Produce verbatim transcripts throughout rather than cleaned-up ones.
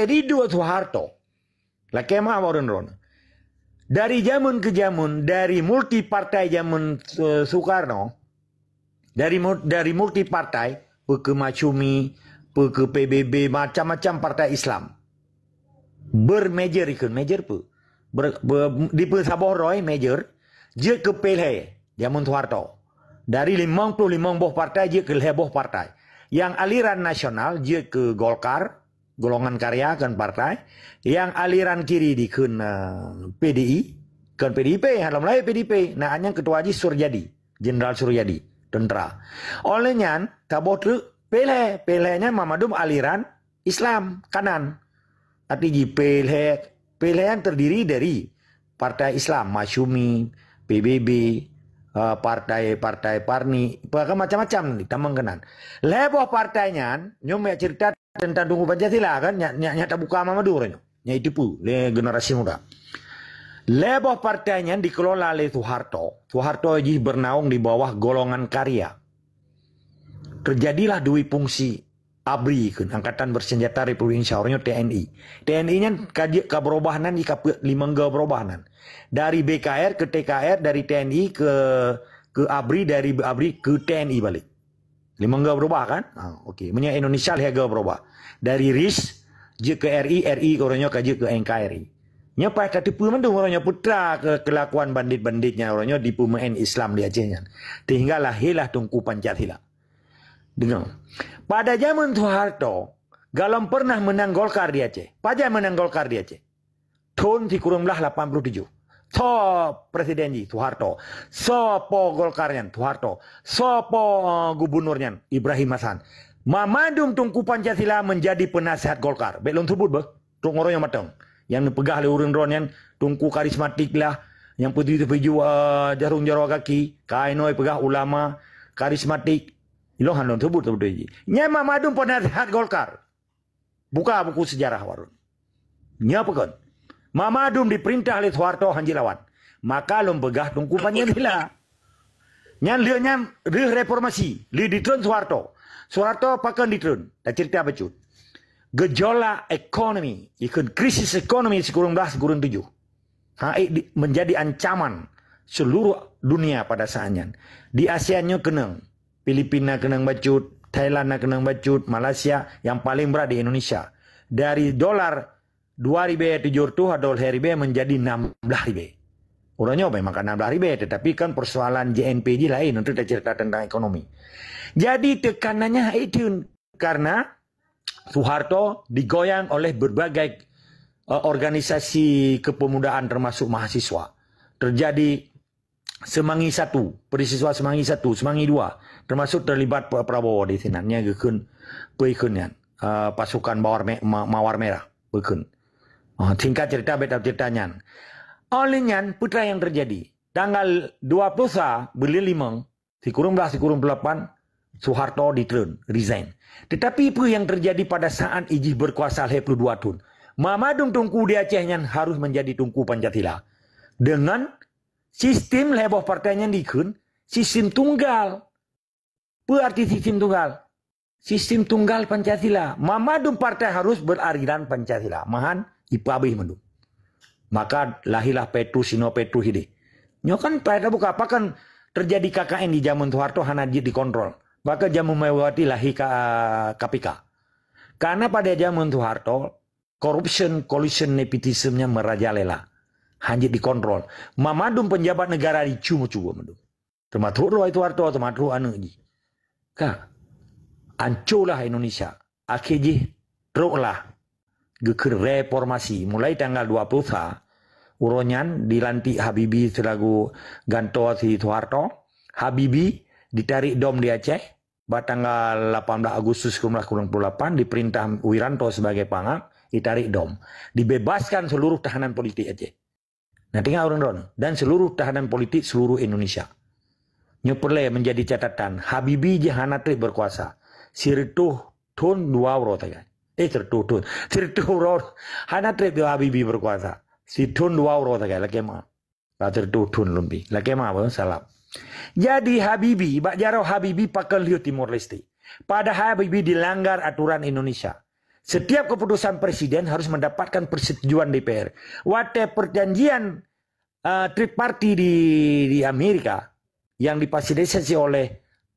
Jadi duek Soeharto. Lakée meu'ah bak droeneuh. Dari jameun keu jameun, dari multi partai jameun, eh, Soekarno, dari mul-, dari multi partai, peu keu Masyumi, peu keu P B B, macam-macam partai Islam. Bermajor ikheun, major peu? Ber-, be-, dipeusaboh droe major, jeuet keu peuet lhée jameun Soeharto. Dari limong ploh limong boh partai jeuet keu lhée boh partai. Nyang aliran nasional jeuet keu Golkar, golongan karya kon partai. Nyang aliran kiri dikheun, eh, P D I, kon P D I P, hana lom lahé P D I P. Na nyang keutua jih Suryadi, Jenderal Suryadi, tentara. Óh lheueh nyan, saboh treuk peuet lhée, peuet lhée nyan mandum aliran Islam, kanan. Arti jih peuet lhée, peuet lhée nyan terdiri dari partai Islam, Masyumi, P B B, eh, partai-partai Parni, macam-macam ni, tamong keunan. Lhée boh partai nyan, nyoe jak cerita teuntang Teungku Pancasila kan, nyak, nyak, nyak tabuka Mamadou nyoe. Nyak itu pu, lé generasi muda. Lhée boh partai nyan dikelola lé Soeharto. Soeharto jih bernaung di bawah golongan karya. Terjadilah dui fungsi ABRI kheun, Angkatan Bersenjata Republik Indonesia, uroe nyoe T N I. T N I nyan ka jeuet ka beurubah nan, jih ka peuet limong go beurubah nan. Dari B K R ke T K R, dari T N I ke, ke ABRI, dari ABRI ke T N I balik. Limong go beurubah kan? Ha, okey. Meunyoe Indonesia lhée go beurubah. Dari RIS jeuet ke R I, R I ke uroe nyoe ka jeuet ke N K R I. Nyoe paih tateupeue mandum uroe nyoe putra ke kelakuan bandit-bandit nyan uroe nyoe dipeumeu'en Islam di Aceh nyan. Sehingga lahirlah Teungku Pancasila. Deungoe. Pada jameun Soeharto, golom pernah meunang Golkar di Aceh. Pajan meunang Golkar di Aceh? Thon sikureueng blaih lapan ploh tujoh. Soe presiden jih? Soeharto. Soe po Golkar nyan? Soeharto. Soe po, eh, gubernur nyan? Ibrahim Hasan. Mamandum Teungku Pancasila menjadi penasihat Golkar. Bék lôn seubut beuh. Trok uroe nyoe mantong. Nyang neupeugah lé ureuëng droe nyan, teungku karismatik lah, nyang peuteubiet-teubiet, eh, jarông jaroe gaki, ka inoe peugah ulama karismatik. Ilong hana lôn seubut, seubut jih. Nyan mamandum peunasihat Golkar. Buka buku sejarah, Warun. Nyoe peue kon? Mamandum diperintah lé Soeharto hanjeuet lawan. Maka lôn peugah Teungku Pancasila. Nyan lheueh nyan, lheueh reformasi, lheueh ditreun Soeharto. Soeharto pakon ditreun? Tacerita bacut. Gejolak ekonomi, ikheun krisis ekonomi sikureueng blaih sikureueng tujoh. Ha, eh, di, menjadi ancaman seluruh dunia pada saat nyan. Di ASEAN nyoe keunong, Filipina keunong bacut, Thailand na keunong bacut, Malaysia, yang paling berat di Indonesia. Dari dolar dua ribèe tujoh reutôh atau lhèe ribèe menjadi nam blaih ribèe. Uroe nyoe memang ka nam blaih ribèe, tetapi kan persoalan J N P jih laén untuk tacerita tentang ekonomi. Jadi tekanannya hai teun karena Soeharto digoyang oleh berbagai, eh, organisasi kepemudaan termasuk mahasiswa. Terjadi Semangi satu, peristiwa Semangi satu, Semangi dua, termasuk terlibat Pak Prabowo di sinan. Nyan geukheun, peue ikheun nyan, eh, pasukan Mawar Me-, Ma-, Mawar Merah, peue ikheun. Ah, singkat cerita, beta cerita nyan. Oleh nyan, peue nyang terjadi? Tanggal dua puluh sa buleuen limong, sikureueng blaih sikureueng puluh lapan, Soeharto ditreun, resign. Tetapi peue nyang terjadi pada saat ijih berkuasa lhèe puluh dua thon? Mamandum teungku di Aceh nyan harus menjadi teungku Pancasila. Dengan sistem lhèe boh partai nyan dikheun sistem tunggal. Peue arti sistem tunggal? Sistem tunggal Pancasila. Mamandum partai harus beraliran Pancasila. Meuhan ipeuhabéh mandum. Maka lahirlah Petrus, inoe Petrus idéh. Nyoe kan pada buka apa kan terjadi K K N di zaman Soeharto hana jeuet dikontrol. Bahkan zaman Megawati lahir ka-, K P K. Karena pada zaman Soeharto, corruption, collusion, nepotism nyan merajalela. Hana jeuet dikontrol. Mamandum pejabat negara dicu-cu mandum. Teumasuk droe Soeharto, teumasuk aneuk jih. Ka. Ancolah Indonesia. Akhé jih troklah geukheun reformasi. Mulai tanggal dua puluh sa, uroe nyan dilantik Habibie selaku gantoe si Soeharto. Habibie ditarék dom di Aceh. Bak tanggal lapan belas Agustus sikureueng blaih sikureueng puluh lapan, diperintah Wiranto sebagai pangap, ditarék dom. Dibebaskan seluruh tahanan politik Aceh. Nah, tinggai ureuëng droeneuh dan seluruh tahanan politik seluruh Indonesia. Nyoe peureulée menjadi catatan, Habibie jih hana treb berkuasa. Sireutôh thon dua uroe sagai. Eh, sireutôh thon. Sireutôh uroe hana treb Habibie berkuasa. Sithon dua uroe sagai, lakée meu'ah. Ka sireutôh thon lom pih. Lakée meu'ah, salah. Jadi, Habibie, bak jaroe Habibie pakon lheueh Timor Leste. Padahai Habibie dilanggar aturan Indonesia. Setiap keputusan presiden harus mendapatkan persetujuan D P R. Watèe perjanjian, eh, triparti di, di Amerika yang difasilitasi oleh,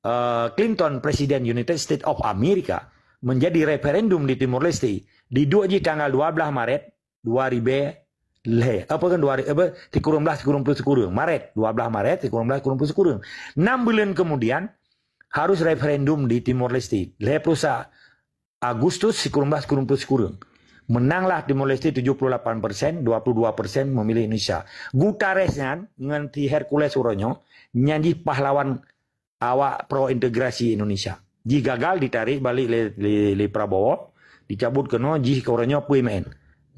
eh, Clinton, Presiden United States of America, menjadi referendum di Timor Leste, diduek jih tanggal dua belas Maret dua ribèe lhèe. Apa kan dua ribèe, apa, sikureueng blah sikureueng ploh sikureueng. Maret, dua belas Maret sikureueng blah sikureueng ploh sikureueng. Enam bulan kemudian, harus referendum di Timor Leste. Lhèe ploh sa Agustus sikureueng blah sikureueng ploh sikureueng. Menanglah Timor Leste tujuh puluh lapan persen, dua puluh dua persen memilih Indonesia. Guterres nyan ngon si Hercules uroe nyoe, nyan jih pahlawan awak pro integrasi Indonesia. Jih gagal ditarik balik lé, lé, lé Prabowo, dicabut keunoe, jih keu uroe nyoe peue meu'en.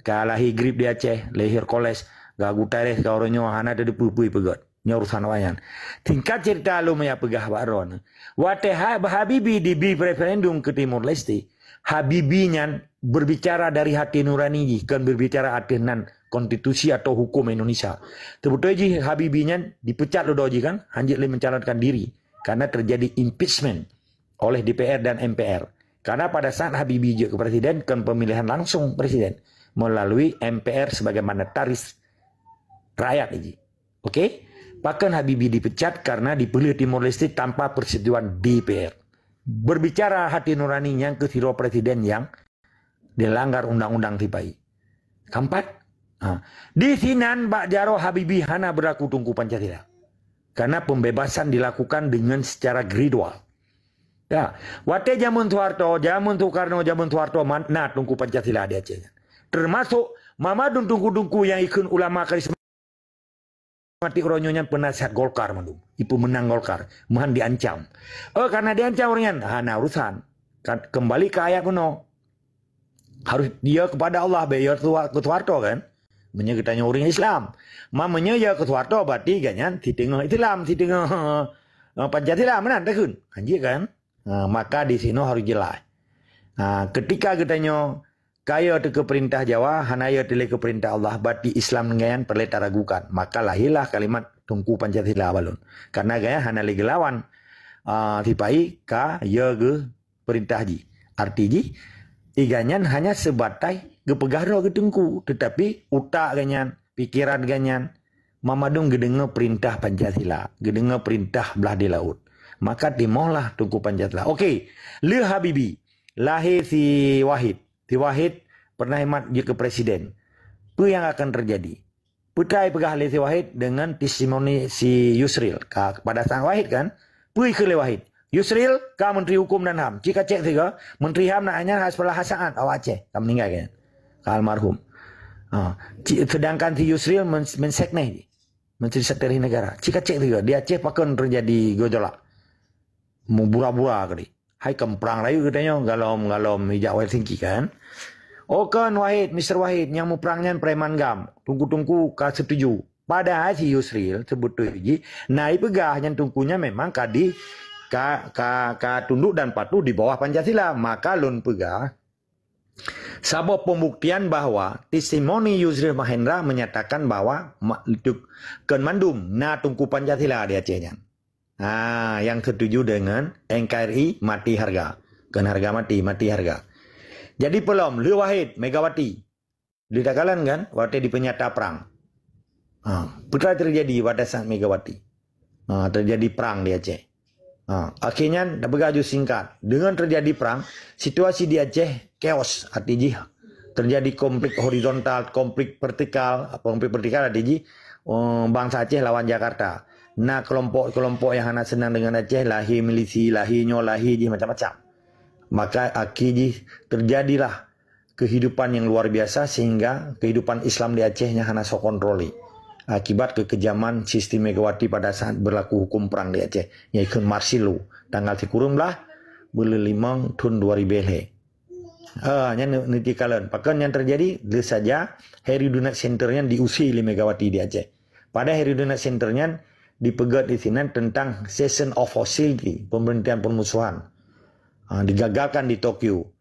Ka lahé Grip di Aceh, lé Hercules, ka Guterres ka uroe nyoe hana teudeupeu peue peugöt. Nyoe urusan awaknyan. Singkat cerita lôn meuya peugah bak droeneuh. Watèe ha-, Habibie dibi referendum keu Timor Leste, Habibie nyan berbicara dari hati nurani jih, kon berbicara ateueh nan konstitusi atau hukum Indonesia. Teubeutôi jih Habibie nyan dipecat lé droe jih kan, hanjeuet lé mencalonkan diri karena terjadi impeachment oleh D P R dan M P R. Karena pada saat Habibie jeuet keu presiden, kon pemilihan langsung presiden melalui M P R sebagaimana tarif rakyat jih. Oke? Pakon Habibie dipecat karena dipeuleueh Timor Leste tanpa persetujuan D P R. Berbicara hati nurani nyang keu sidroe presiden nyang dilanggar undang-undang sipai. Keempat, ha, di sinan bak jaroe Habibie hana berlaku Teungku Pancasila. Karena pembebasan dilakukan dengan secara gradual. Ya, watèe jameun Soeharto, jameun Soekarno, jameun Soeharto, man-, na Teungku Pancasila di Aceh. Termasuk mamadum teungku-teungku nyang ikheun ulama karismatik uroe nyoe nyan penasihat Golkar mandum. Ipeumeunang Golkar, meuhan diancam. Oh, karena diancam ureueng nyan, hana urusan. Kan, kembali ke ayat bunoe. Harus dia kepada Allah, bèk ya keu Soeharto kan. Meunyoe geutanyoe ureueng Islam. Ma meunyoe ya keu Soeharto, berarti gobnyan siteungoh Islam, siteungoh, eh, Pancasila, meunan takheun. Hanjeuet kan? Ha, maka di sinoe harus jeulaih. Ha, ketika geutanyoe ka ya teuh keu peurintah Jawa, hana ya teuh lé keu peurintah Allah, berarti Islam nyan peureulèe taragukan. Maka lahirlah kalimat Teungku Pancasila bak lôn. Karena gobnyan hana lé geulawan, ah, sipai ka ya geu peurintah jih. Arti jih, gobnyan hanya seubatai geupeugah droe geuteungku, teutapi utak gobnyan, pikeran gobnyan, mamadum geudeungoe peurintah Pancasila, geudeungoe peurintah blah di laôt. Maka timohlah Teungku Pancasila. Oke, lheueh Habibie, lahé si Wahid. Si Wahid pernah jimat jeuet keu presiden. Peue nyang akan teujadi? Peue nyang jipeugah lé si Wahid deungon testimoni si Yusril ka, pada saat Wahid kan? Peue jikheun lé Wahid? Yusril ka Menteri Hukum dan HAM. Ci kacek sigoe, Menteri HAM na nyan Hasbullah Hasaat, awak Aceh, ka meuninggai kan? Ka almarhum. Ha, ci, sedangkan si Yusril men-, Mensekneh jih. Menteri Sekretaris Negara. Ci kacek sigoe, di Aceh pakon teujadi gejolak. Meubura-bura keudéh. Hai kon prang rayeuk geutanyoe, galom-galom ijak Helsinki kan? Oh kon Wahid, Mister Wahid, nyang muprang nyan preman GAM. Teungku-teungku ka setuju. Padahai si Yusril seubeutôi jih na jipeugah nyan teungku nyan memang ka di, ka, ka, ka tunduk dan patuh di bawah Pancasila. Maka lôn peugah, saboh pembuktian bahwa testimoni Yusril Mahendra menyatakan bahwa ma-, tu-, kon mandum na Teungku Pancasila di Aceh nyan. Ha, nyang setuju dengan N K R I mati harga. Kon harga mati, mati harga. Jadi peulom, lheueh Wahid, Megawati. Di takalon kan, watèe dipeunyata prang. Ha, peue teujadi pada saat Megawati. Ha, teujadi prang di Aceh. Ha, akhirnya, tapeugah ju singkat. Dengan terjadi perang, situasi di Aceh chaos, arti jih terjadi konflik horizontal, konflik vertikal. Apa konflik vertikal arti jih, eh, bangsa Aceh lawan Jakarta. Na kelompok-kelompok nyang hana seunang dengan Aceh, lahé milisi, lahé nyoe, lahé jih macam-macam. Maka akhé jih terjadilah kehidupan yang luar biasa sehingga kehidupan Islam di Aceh nyan hana soe kontroli. Akibat kekejaman sistem Megawati pada saat berlaku hukum perang di Aceh, nyang ikheun martial law, tanggal sikureueng blah buleuen limong thon dua ribèe lhèe. Ah, nyan neu-, neuti kalon. Pakon nyan terjadi? Lheueh saja Herudinat Center nyan diusé lé Megawati di Aceh. Pada Herudinat Center nyan dipeugöt di sinan tentang cessation of hostility, pemberhentian permusuhan. Ah, digagalkan di Tokyo.